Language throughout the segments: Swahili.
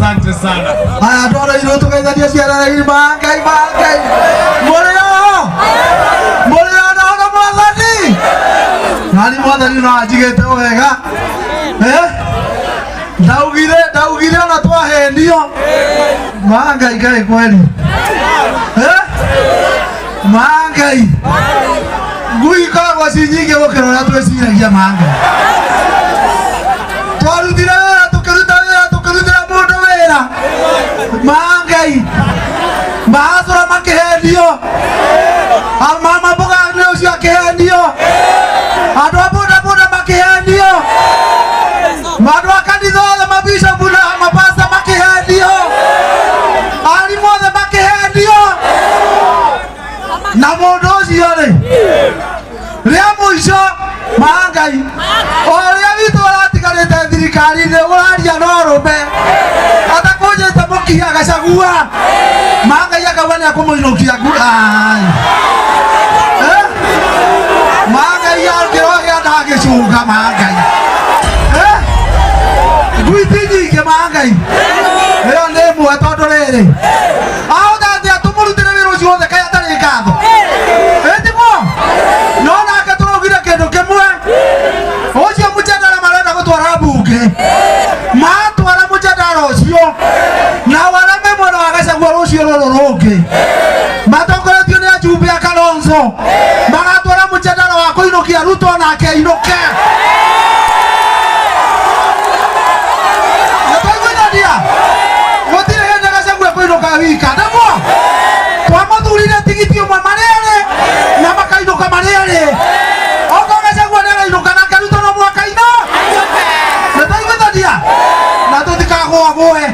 Asante sana. Haya, twara irũ tũgeithanie ciana rĩ mangai mangai mũrĩ oho mũrĩ ona ona mwathani nani mwathani no anjigĩte wega eh ndaugire ndaugire ona twahenio mangai ngai kweli eh mangai ngui ikoragwo ci nyingĩ gũkĩra ũrĩa twĩciragia mangai twarutire wĩra tũkĩruta wĩra tũkĩrutĩra mũndũ wĩra mangai mahacũra makĩhenio mama mboga nĩ ũcio akĩhenio andũ a bodaboda makĩhenio andũ a kanitha othe mabishopu na mapasta makĩhenio arimũ othe makĩhenio na mũndũ ũcio rĩ rĩa mũico mangai o ũrĩa witũ ũratigarĩte thirikari-inĩ ũraria no rũme atakũnjĩte mũkiha Gachagua mangai akauga nĩ akũmũinũkia ai Eh? Mangai angĩrohĩa ndangĩcunga mangai Eh? Ngui ti nyingĩ mangai ĩyo nĩ ĩmwe tondũ rĩrĩ ahota atĩa tũmũrutĩre wĩra ũcio wothe kaĩ atarĩ ngatho ĩtiguo no nake tũraugire kĩndũ kĩmwe ũcio mũjadara marenda gũtwara mbunge matwara mũjadara ũcio na warame mwena wa Gachagua rũciũ rũrũ rũngĩ matongoretio nĩ ajumbe a Kalonzo magatwara mũjadara wa kũinũkia Ruto nake ainũke nĩtwaiguithania gũtirĩ hĩndĩ Gachagua kũinũka wika nĩguo twamathurire tigiti ũmwe marĩ erĩ na makainũka marĩ erĩ okorwo Gachagua nĩarainũka nake Ruto no mũhaka ino nĩtwaiguithania na tũtikagũagũe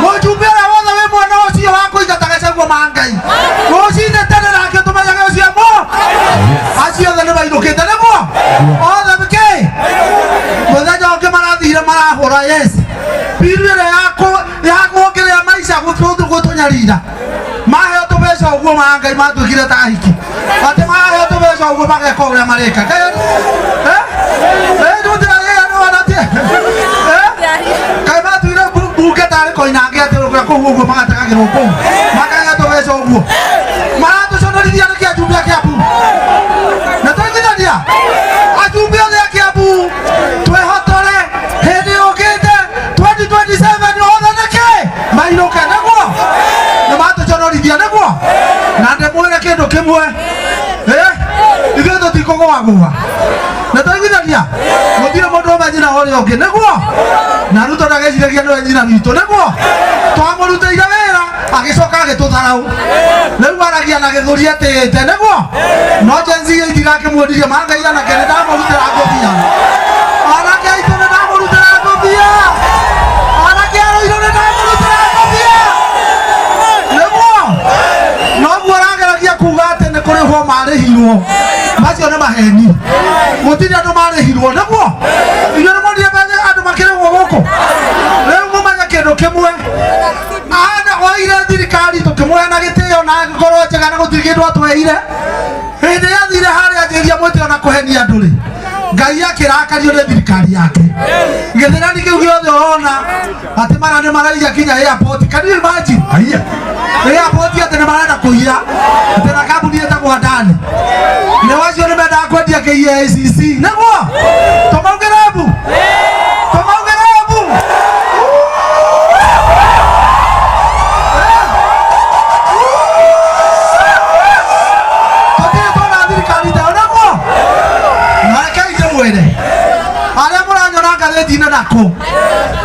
mũjumbe ũrĩa wothe wĩ mwena ũcio wa kũingata Gachagua mangai rũcinĩ tene nake tũmenyage ũcio mo acio othe nĩ mainũkĩte nĩguo othe kĩ mũthenya ũngĩ marathire marahũra yes biru ĩrĩa ya kuongerera maica gũtũnyarira maheo tũbeca ũguo mangai matuĩkire ta ahiki atĩ maheo tũbeca ũguo mageka ũrĩa mareka kaĩ matuire mbunge tarĩ koinange atĩ rũkũra kũu ũguo magategagĩrwo kũu makaheo tũbeca ũguo maratũconorithia nĩkĩ ajumbe a Kiambu na twaiguithania ajumbe othe a Kiambu twĩhotore hĩndĩ yũkĩte 2027 othe nĩkĩ mainũke nĩguo nĩ matũconorithia nĩguo na ndĩmwĩre kĩndũ kĩmwe ithuĩ tũtikũgũagũa na twaiguithania gũtirĩ mũndũ ũmwe nyina ũrĩa ũngĩ nĩguo na Ruto ndageciragia nĩwe nyina witũ nĩguo twamũrutĩire wĩra agĩcoka agĩtũtharaũ rĩu aragia na gĩthũri atĩĩte nĩguo no Gen Z itigakĩmuonirie mangai anake nĩ ndamũrutĩra ngũbia anake aitũ nĩ ndamũrutĩra ngũbia anake arũirũ nĩ ndamũrutĩra ngũbia nĩguo noguo arageragia kuga atĩ nĩ kũrĩhwo marĩhirwo macio nĩ maheni gũtirĩ andũ marĩhirwo nĩguo inyuĩ nĩ mwonire mbeca andũ makĩrĩhwo gũkũ rĩu mũmenye kĩndũ kĩmwe ana oire thirikari tũkĩmũhe na gĩtĩo na ngoro njega na gũtirĩ kĩndũ atweire hĩndĩ ĩrĩa athire harĩa anjĩrĩria mwĩtĩo na kũhenia andũ rĩ ngai akĩrakario nĩ thirikari yake gĩthĩrani kĩu gĩothe ũrona atĩ mara nĩ maraiya kinya airport can you imagine Haiya. Airport atĩ nĩ marenda kũiya atĩ na kambuni ĩtagwo Adani nĩ wacio nĩ mendaga kwendia KICC nĩguo tũmaugĩre mbu tũmaugĩre mbu tũtirĩ tuona thirikari ta ĩyo nĩguo na rekei ndĩmwĩre arĩa mũranyona ngathĩti-inĩ nakũ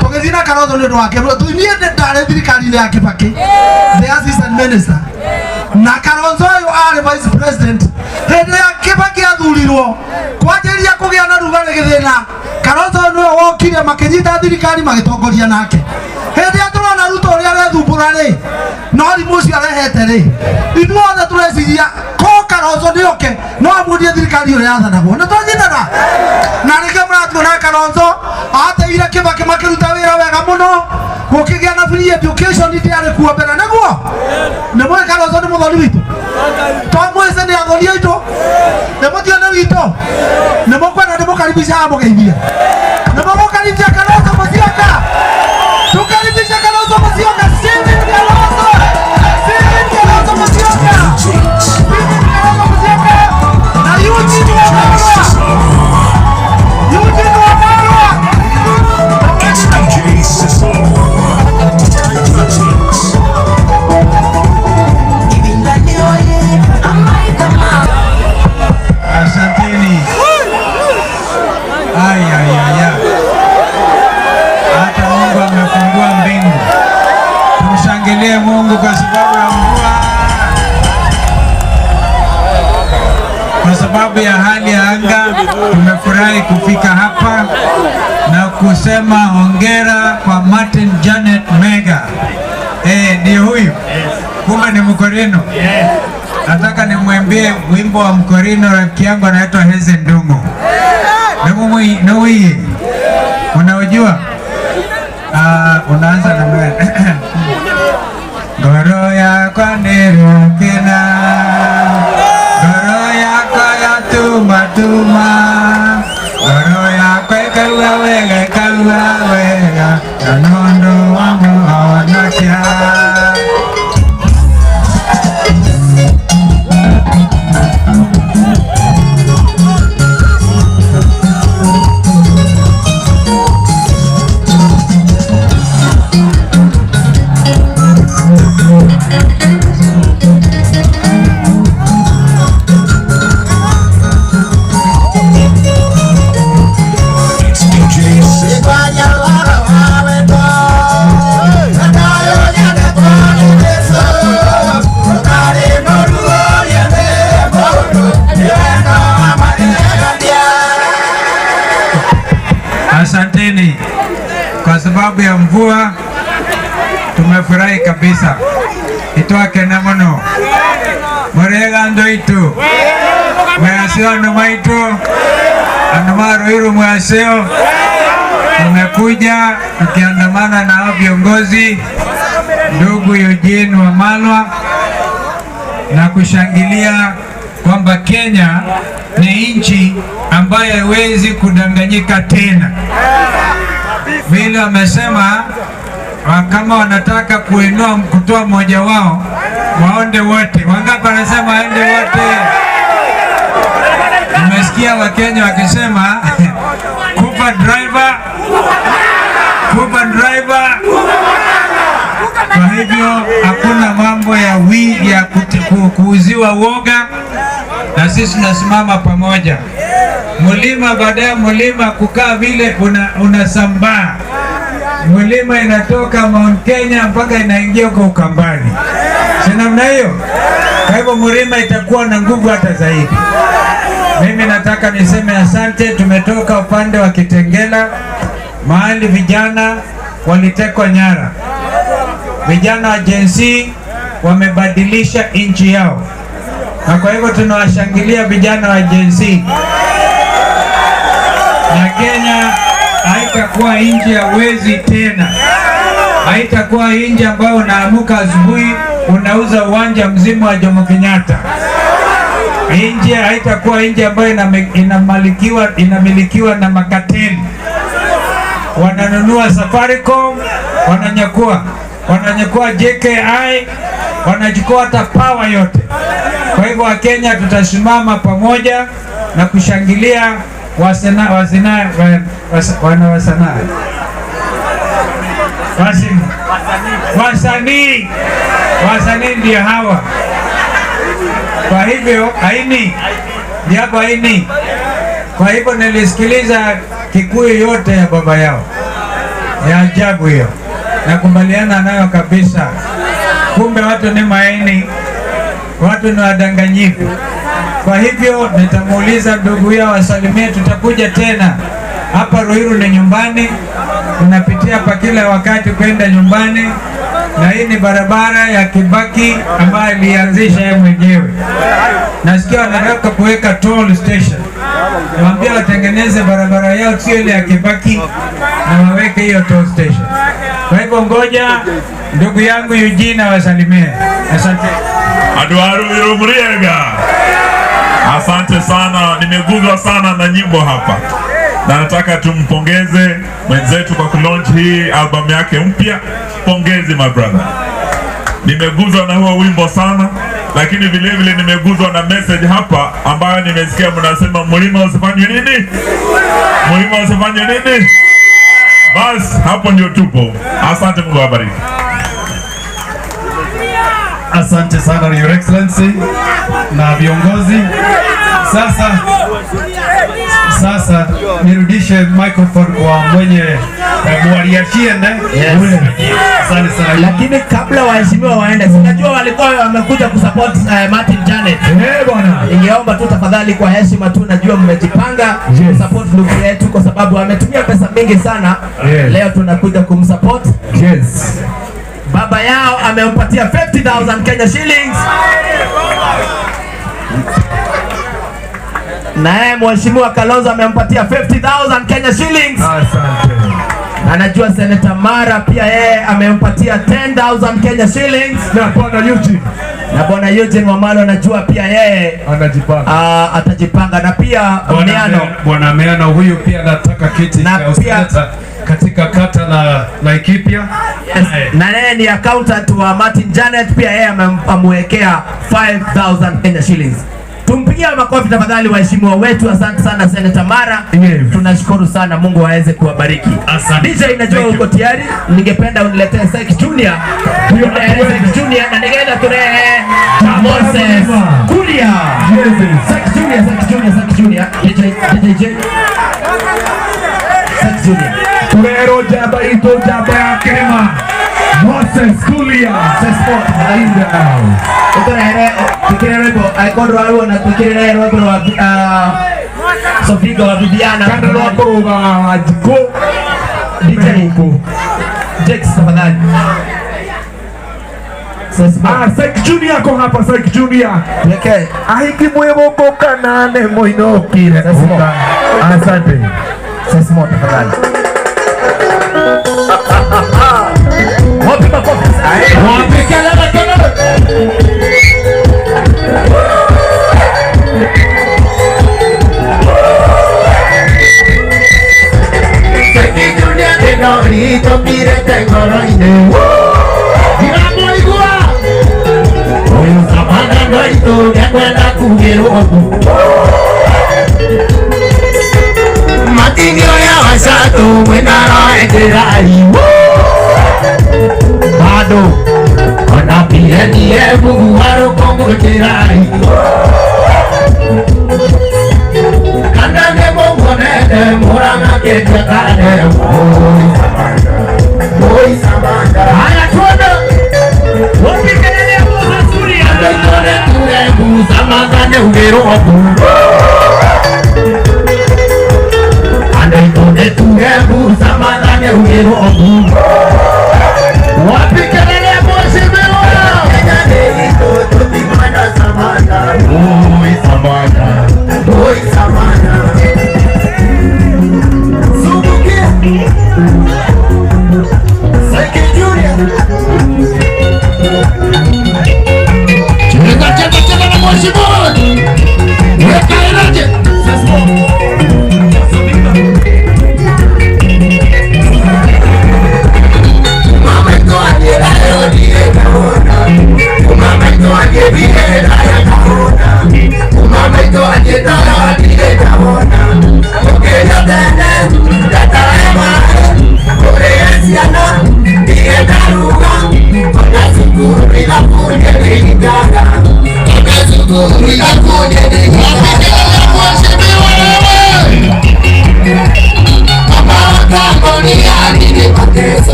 tũgĩthiĩ na Kalonzo nĩ ũndũ wake niĩ ndarĩ thirikari-inĩ ya Kibaki the assistant minister na Kalonzo ũyũ arĩ vice president hĩndĩ ya Kibaki athurirwo kwanjĩrĩria kũgĩa na rugarĩ gĩthĩna Kalonzo nĩwe wokire makĩnyita thirikari magĩtongoria nake hĩndĩ ĩrĩa tũrona Ruto ũrĩa arethumbũra rĩ no rimũ ũcio arehete rĩ ithuothe tũreciria ko Kalonzo nĩoke no amundie thirikari ũrĩa yathanagwo nĩ twanyitana na nĩkĩo mũratuona Kalonzo ateire Kibaki makĩruta wĩra wega mũno gũkĩgĩa na free education ndĩarĩ kuo mbere nĩguo nĩ mũĩ Kalonzo nĩ mũthoni witũ twamwĩce nĩ athoni aitũ nĩ mũtio nĩ witũ nĩ mũkwenda ndĩmũkaribisha amũgeithie nĩ mũgũkaribia Kalonzo Musyoka tukaribisha Kalonzo. Tushangilie Mungu kwa sababu ya mvua, kwa sababu ya hali ya anga. Tumefurahi kufika hapa na kusema hongera kwa Martin Janet Mega. Ndiye huyu, kumbe ni Mkorino. Nataka nimwambie wimbo wa Mkorino, rafiki yangu anaitwa Heze Ndungu. Nuwiye, unaujua? Unaanza na wewe. Ngoro yakwa nĩrĩokĩna, ngoro yakwa yatumatuma, ngoro yakwa ĩkaigua wega, ĩkaigua wega, na nũndũ wa mũhonokia. Asanteni kwa sababu ya mvua, tumefurahi kabisa. Itwakena muno murega andu aitu, mwasio andu maitu, andu ma Ruiru mwasio. Tumekuja tukiandamana na hao viongozi, ndugu Eugene Wamalwa, na kushangilia kwamba Kenya ni nchi ambayo haiwezi kudanganyika tena. Vile wamesema kama wanataka kuinua kutoa mmoja wao waonde wote. Wangapi wanasema waende wote? Nimesikia Wakenya wakisema kupa driver, kupa driver. Kwa hivyo hakuna mambo ya ya kuuziwa woga, na sisi tunasimama pamoja. Mlima baada ya mlima kukaa vile unasambaa. Mlima inatoka Mount Kenya mpaka inaingia huko Ukambani, si namna hiyo? Kwa hivyo mlima itakuwa na nguvu hata zaidi. Mimi nataka niseme asante. Tumetoka upande wa Kitengela, mahali vijana walitekwa nyara. Vijana wa Gen Z wamebadilisha nchi yao, na kwa hivyo tunawashangilia vijana wa Gen Z. Na Kenya haitakuwa nchi ya wezi tena, haitakuwa nchi ambayo unaamuka asubuhi unauza uwanja mzima wa Jomo Kenyatta. Nchi haitakuwa nchi ambayo inamilikiwa na makateli. Wananunua Safaricom, wananyakua JKI, wanachukua hata power yote. Kwa hivyo Wakenya tutasimama pamoja na kushangilia wasanii ndio hawa. Kwa hivyo aini ndiapo aini. Kwa hivyo nilisikiliza Kikuyu yote ya baba yao, ya ajabu hiyo, nakubaliana nayo kabisa. Kumbe watu ni maini, watu ni wadanganyifu. Kwa hivyo nitamuuliza ndugu yao wasalimie, tutakuja tena hapa. Ruiru ni nyumbani, tunapitia hapa kila wakati kwenda nyumbani, na hii ni barabara ya Kibaki ambayo alianzisha yeye mwenyewe. Nasikia wanataka kuweka toll station, niwaambia watengeneze barabara yao sio ile ya Kibaki, na waweke hiyo toll station. Kwa hivyo ngoja ndugu yangu Eugene awasalimie. Asante. Andu a Ruiru muriega. Asante sana, nimeguzwa sana na nyimbo hapa, na nataka tumpongeze mwenzetu kwa kulaunch hii album yake mpya. Pongezi my brother, nimeguzwa na huo wimbo sana, lakini vile vile nimeguzwa na message hapa ambayo nimesikia mnasema mlima usifanye nini, mlima usifanye nini. Bas, hapo ndio tupo. Asante, Mungu awabariki. Asante sana Your Excellency na viongozi. Sasa nirudishe microphone kwa mwenye mwaliachie. Yes. Asante sana. Lakini kabla waheshimiwa waende, sinajua walikuwa wamekuja kusupport Martin Janet. Eh, bwana. Ningeomba tu tafadhali, kwa heshima tu, najua mmejipanga kusupport ndugu yetu kwa sababu ametumia pesa mingi sana. Leo tunakuja kumsupport. Baba yao amempatia 50,000 Kenya shillings. Naye Mheshimiwa Kalonzo amempatia 50,000 Kenya shillings. Asante. Na najua Senator Mara pia yeye amempatia 10,000 Kenya shillings. Na bwana Eugene Na bwana Eugene Wamalwa najua pia yeye anajipanga. Atajipanga na pia Miano. Bwana Miano huyu pia anataka kiti Na cha pia- useneta katika kata la Laikipia. Yes. Na yeye ni accountant wa Martin Janet, pia yeye amemwekea 5000 Kenya shillings. Tumpigie makofi tafadhali waheshimiwa wetu. Asante sana Senator Mara. Tunashukuru sana, Mungu aweze kuwabariki. Asante. DJ, najua Thank you. uko tayari, ningependa uniletee Sek Junior. Uniletee Sek Junior na ningeenda tulee Moses Kuria. Sek Junior, Sek Junior, Sek Junior. DJ, DJ, J. Sek Junior. Turero jaba ito jaba ya kirima. Moses Kuria. In the house. Turehere tukire rwimbo angĩkorwo rwarwo tukire rwimbo rwa Sofiga wa Viviana. Kana rwa kũrũga Wanjikũ. DJ Jakes tafadhali. Ah, Sek Junior ako hapa, Sek Junior. Tuweke Ahiki mwĩgũkũ kana nĩ mũinũkire. Asante. Sesmo tafadhali. Wapi makofi? Wapi kelele kelele? Bado Haya tuende. Wapi kelele ya Moses Kuria? Wapi kelele ya mheshimiwa?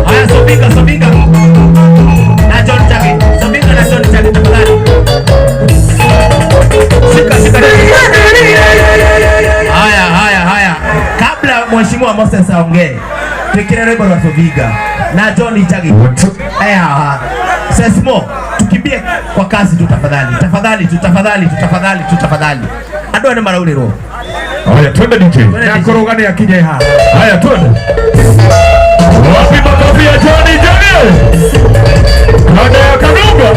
Haya, Sobinga, Sobinga. Na John Chage. Sobinga na John Chage tafadhali. Shika, shika. Haya, haya, haya. Kabla Mheshimiwa Moses aongee, tukire rwimbo rwa Sobiga na John Chage. Haya, Sesmo, tukimbie kwa kasi tu tafadhali. Tafadhali tu, tafadhali tu, tafadhali tu, tafadhali. Andũ aya nĩ maraurĩrwo. Haya, twende DJ. Na kũrũga nĩ akinye haha. Haya, twende. Wapi makofi ya Johnny Johnny? Kanda ya Kanunga.